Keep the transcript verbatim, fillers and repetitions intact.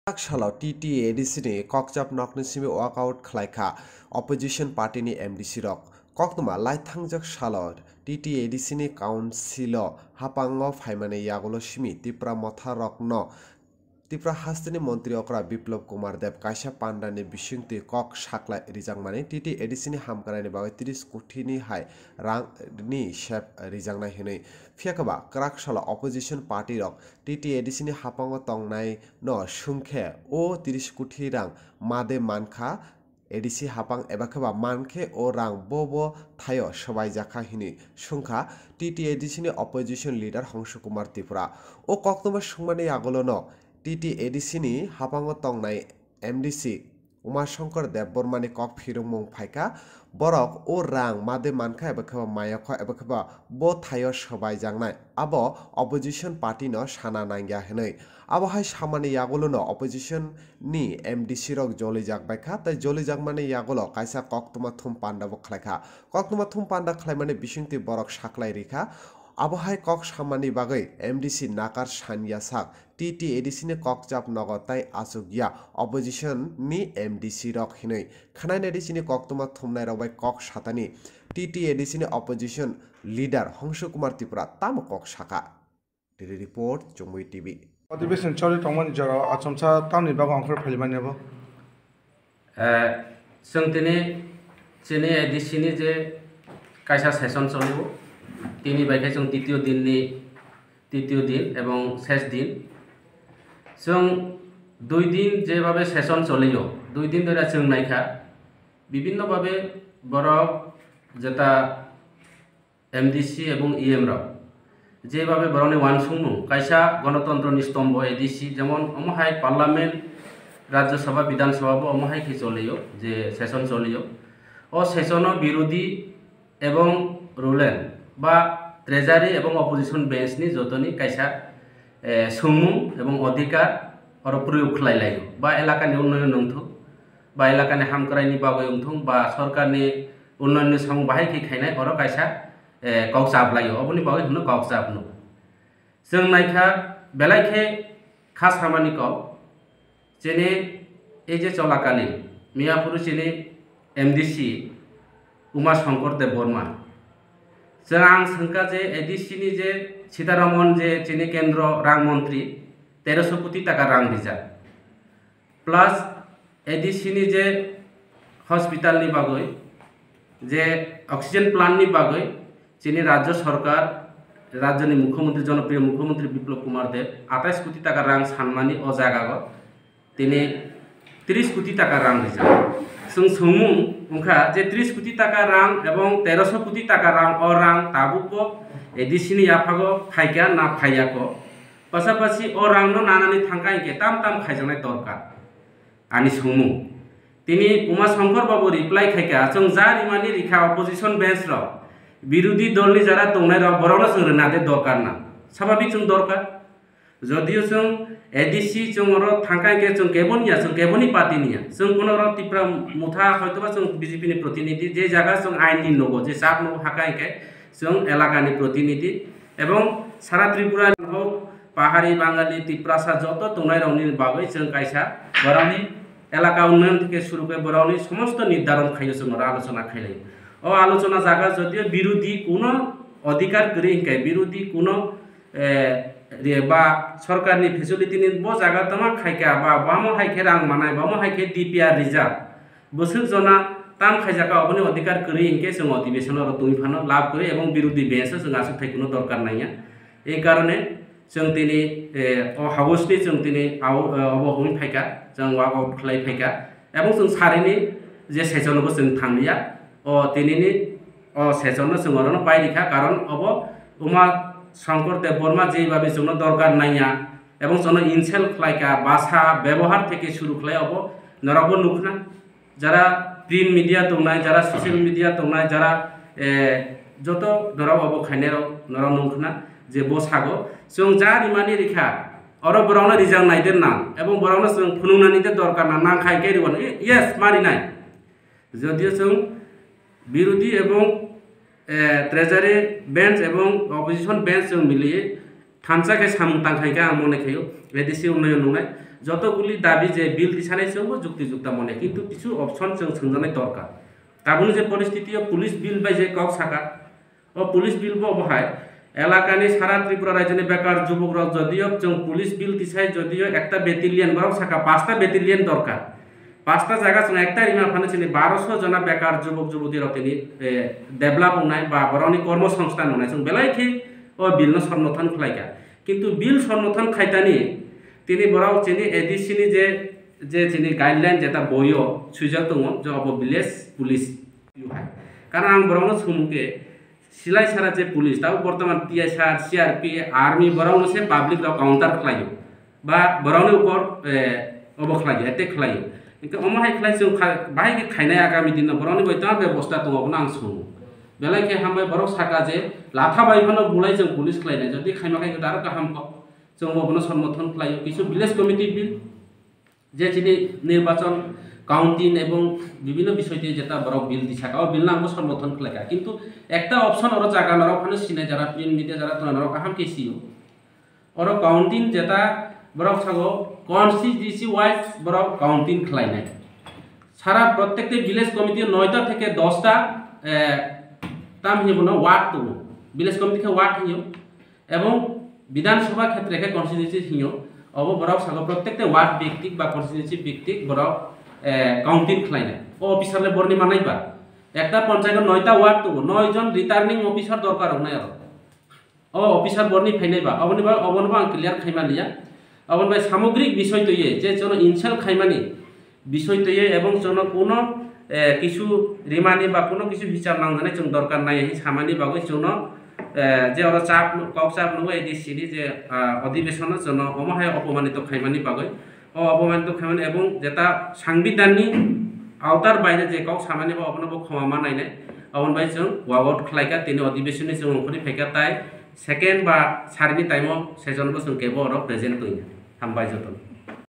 Kwrak salo T T A D C ni kokchap nokni simi walkout khlaikha opposition party ni M D C rok. Koktwma laithangjak salo T T A D C ni council o hapango phaimani yagulo simi Tipra motha rokno Tipra hasteni montri okra Biplab Kumar Deb kaisa pandani bisingtwi kok saklai rijakmani T T A D C ni hamkraini bagwi tris kothini hai rangni sep rijaknai hwnwi. Phiya khe ba kwrak salo opposition party rok T T A D C ni hapango tongnai no swngkhe o tris kothi rang made mankha A D C hapang eba khe ba mankhe o rang bo bo thaio swbaijakha hwnwi swngkha T T A D C ni opposition leader Hongshu Kumar Tripura. O koktwma swngmani yagulono T T A D C ni hapango tongnai M D C Uma Shankar Debbarma ni kok phirwngmung phaikha, borok o rang made mankha eba khe ba mayokha eba khe ba bo thaio swbaijaknai, abo opposition party no sana nangya hwnwi. Abo hai samani yagulono opposition ni M D C rok jolijak baikha, tei jolijakmani yagulo kaisa koktwma thum panda bo khlaikha. Koktwma thum panda khlaimani bisingtwi borok saklai rikha. Abo hai kok samani bagwi M D C nakar sanya sak T T A D C ni kokchap nogo tei achukya opposition ni M D C rok hinwi. Khwnai naidi chini koktwma thumnai rok bai kok satani T T A D C ni opposition leader Hongshu Kumar Tripura tamo kok saka. Daily Report, Chumui T V. Adhibeson choli tongmani jorao achomsa tamni bagwi ongkhor phaimani abo? Eh, chwng tini chini A D C ni je kaisa session cholio, tini bai khe chwng titiyo din ni, titiyo din ebong ses din. Chwng dui din jebhabe session cholio, dui din dhori chwng naikha, bibhinno bhabe borok jeta M D C ebong E M rok jebhabe borokni uansukmung kaisa gonotontro ni stombo A D C, jemon omo hai parliament, Rajya Sabha, Bidhan Sabha bo omo hai khe cholio, je session cholio. O session o birodhi ebong ruling ba treasury ebong opposition bench ni jotoni kaisa, eh, swngmung ebong odhikar oro proyog khlai laio, ba elakani unnoyon wngthok, ba elakani hamkraini bagwi wngthok, ba sorkarni unnoyonni samung bahai khe khainai, oro kaisa, eh, kok chap laio, oboni bagwi hino kok chap no. Chwng naikha belai khe kha samani kok, chini ei je cholakalin Miyapuru chini M D C Uma Shankar Debbarma. Chwng ang swngkha je A D C ni je Sitaramon je chini kendro rang montri teroso koti taka rang rijak. Plus A D C ni je hospital ni bagwi, je oxygen plant ni bagwi chini Rajya Sarkar, Rajya ni Mukhyamantri, Jonopriyo Mukhyamantri Biplab Kumar Deb atais koti taka rang sanmani o jaga o tini tris koti taka rang rijak. Chwng swngmung wngkha je tris koti taka rang ebong teroso koti taka rang, o rang tabukbo A D C ni yaphago phaikha na phaiyakho? Pasapasi o rangno nanani thangkha hinkhe tam tam khaijaknai dorkar? Ani swngmung. Tini Uma Shankar babu reply khaikha, chwng ja rimani rikha opposition bench rok, birodhi dolni jara tongnai rok, borokno chwng rwna de dorkar na? Sababik chwng dorkar. Jodio chwng A D C chwng oro thangkha hinkhe chwng keboni ya, chwng keboni party ni ya. Chwng kuno oro Tipra motha hoitoba chwng B J P ni protinidhi, je jaga chwng ain ni nogo, je chak nogo hakha hinkhe chwng elakani protinidhi. Ebong sara Tripura ni hok, Pahari, Bangali, Tiprasa joto tongnai rokni bagwi chwng kaisa borokni elaka unnayon theke suru khe borokni somosto nirdaron khaio, chwng oro alochona khailai. O alochona jaga jodio birodhi kuno odhikar kwrwi hinkhe, birodhi kuno, eh, re ba sorkarni facility ni bo jaga tama khaikha ba bamo hai khe rang manai, bamo hai khe D P R rijak. Bwswk jona tam khaijak kha, oboni odhikar kwrwi hinkhe chwng odhibesono oro tongwi phano lab kwrwi ebong birodhi bench o chwng aswk thai kuno dorkar nangya. Ei karone chwng tini, eh, o house ni chwng tini au-, eh, obo hwnwi phaikha, chwng walk out khlai phaikha ebong chwng sarini je session o bo chwng thangliya. O tinini o session no chwng orono pai rikha, karon obo Uma Shankar Debbarma jeibabe chwngno dorkar nangya ebong chwngno insult khlaikha, basa bebohar theke suru khlai obo norokbo nukhna. Jara print media tongnai, jara social media tongnai, jara, eh, joto norok obo khainairok norok nung khna je bo sago, chwng ja rimani rikha, oro borokno rijak nai de nang, ebong borokno chwng phunuknani de dorkar nang, nang kha hinkhe ribo, yes, ma rinai. Jodio chwng birodhi ebong, eh, treasury bench ebong opposition bench chwng miliwi thansa khe samung tang khaikha, ang mone khaio, A D C unnoyon nungnai. Jotoguli dabi je bill tisanai chwngbo jukti jukta mone, kintu kichu option chwng swngjaknai dorkar. Tabukni je poristiti o police bill bai je kok saka, o police bill bo obo hai, elakani sara Tripura rajyoni bekar jubokrok jodio chwng police bill tisai jodio ekta battalion, borok saka pasta battalion dorkar. Pasta jaga chwng ekta rima phano chini baroso jona bekar jubok jubotirok tini, eh, develop wngnai ba borokni kormo songsthan wngnai chwng belai khe o bill no somorthon khlaikha. Kintu bill somorthon khaitani tini borok chini A D C ni je, je chini guideline jeta boyo swijak tongo je obo village police hai. Karon ang borokno sumung khe silai sara je police, tabuk bortoman T S R, C R P, army borokno se public rok counter khlaio. Ba borokni upor, eh, obo khlaio, attack khlaio. Hingke omo hai khlai chwng kha-, bahai khe khainai agami dino borokni bai tamo bebosta tongo, abono ang swngo. Belai khe hambai borok saka je latha bai phano bulai chwng police khlainai, jodi khaima khe aro kaham kok. Chwng obono somorthon khlaio, kisu village committee bill, je chini nirbachon, counting ebong bibhinno bisoy twi jeta borok bill di saka, o bill no angbo somorthon khlaikha. Kintu ekta option oro jaga norok phano sinai jara print media jara tongnai norok kaham khe sio. Oro counting jeta borok sago constituency wise borok counting khlainai. Sara prottekta village committee noita theke dosta, eh, tam hinwi bono ward tongo. Village committee khe ward hinyo. Ebong Bidhan Sabha khetre khe constituency hinyo. Obo borok sago prottekta ward biktik ba constituency biktik borok, eh, counting khlainai. O officer le borni manai ba. Ekta panchayat o noita ward tongo. Noi jon returning officer dorkar wngnai aro. O officer borni phainai ba, oboni ba, obono ba ang clear khaima liya. Oboni bai samogrik bisoi twiwi je chwngno insult khaimani bisoi twiwi ebong chwngno kuno, eh, kisu rimani ba kuno kisu hisab nangjaknai chwng dorkar nai hinwi samani bagwi chwngno, eh, je oro chap, kok chap nungo A D C ni je, ah, odhibesono chwngno omo hai opomanito khaimani bagwi. O obomanito khaimani ebong jeta sangbidhanni outer baire je kok samani ba obono bo khoma ma nainai. Oboni bai chwng walkout khlaikha, tini odhibesonni chwng ongkhorwi phaikha tai second ba sarini time o session bo chwng kebo oro present tongya. Hambai jotono.